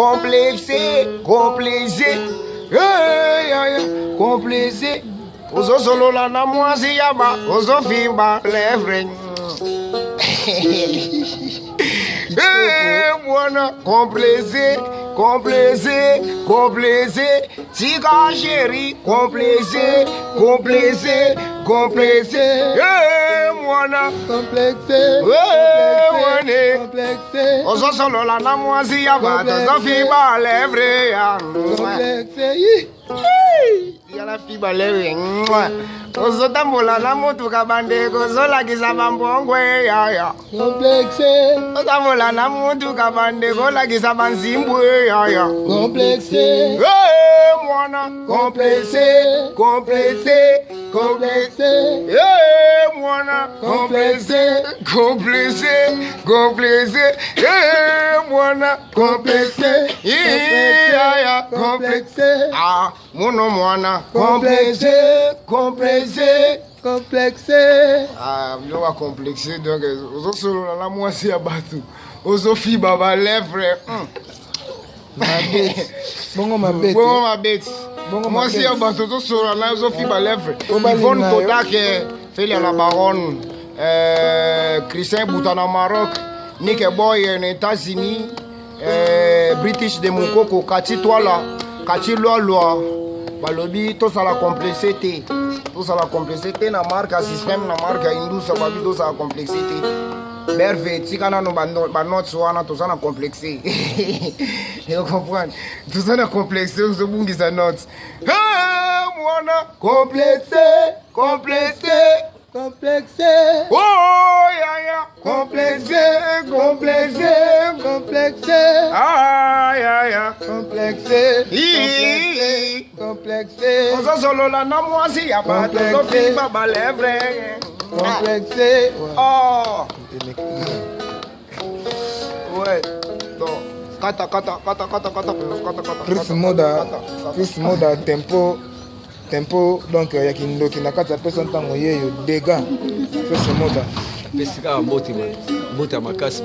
Complexe, complexe. Hey, yaya, complexe. Ozosolola na mwasi ya ba, ozofimba lèvre. Hey, mwana, complexe, complexe, complexe. Tika chéri, complexe, complexe, complexe. Hey, mwana, Complexe. Hey, mwana. Complexe. Ozosolola na mwasi ya bato, ozofimba lèvre. Ya. Complexe. Ih. Yala fiba lèvre. Mwah. Ozotambola na motuka bandeko, ozolakisa bambongwe yaya. Complexe. Otambola na motuka bandeko, olakisa banzimbwe yaya. Complexe. Hey, mwana, complexe, complexe, complexe. Hey, mwana, complexe, complexe, complexe. Hey, mwana, complexe. Yaya, complexe. Complexe. Ah, mono mwana, complexe, complexe. Complexe. Ah, biloko ya complexe donc ozosolola na mwasi ya bato ozofiba balèvre. Mabe. Bongo mabe. Bongo mabeti. Bongo Mwasi ya mabeti. bato ozosolola na ozofiba lèvre. Obalinga Yvonne yo. Kodak, Felia la Baronne, Christian Bouta na Maroc, Nick Boy na États-Unis, British de Mokoko, Kati Twala, Kati Lwalwa. Balobi tozala complexe te, tozala complexe te na marque ya système, na marque ya indusa. Babi tozala complexe te. Berve, tika nano banotes wana. Toza na complexe, yo comprendre, toza na complexe, ozobungisa note. Hey, mwana, complexe, complexe. Complexe. Oh yaya, complexe, complexe. Complexe. Ah yaya. Complexe. Ih. Complexe. Ozosolola na mwasi ya bato, Complexe. ozofimba balèvre. Complexe. Oh ouais, donc kata kata kata kata kata kata kata. Chris kata, Moda, kata, kata. Chris Moda, tempo tempo, donc ya kindoki na kati ya pesa ntango yeyo dégâts. Chris Moda. Pesi kaka mbote, mbote ya makasi.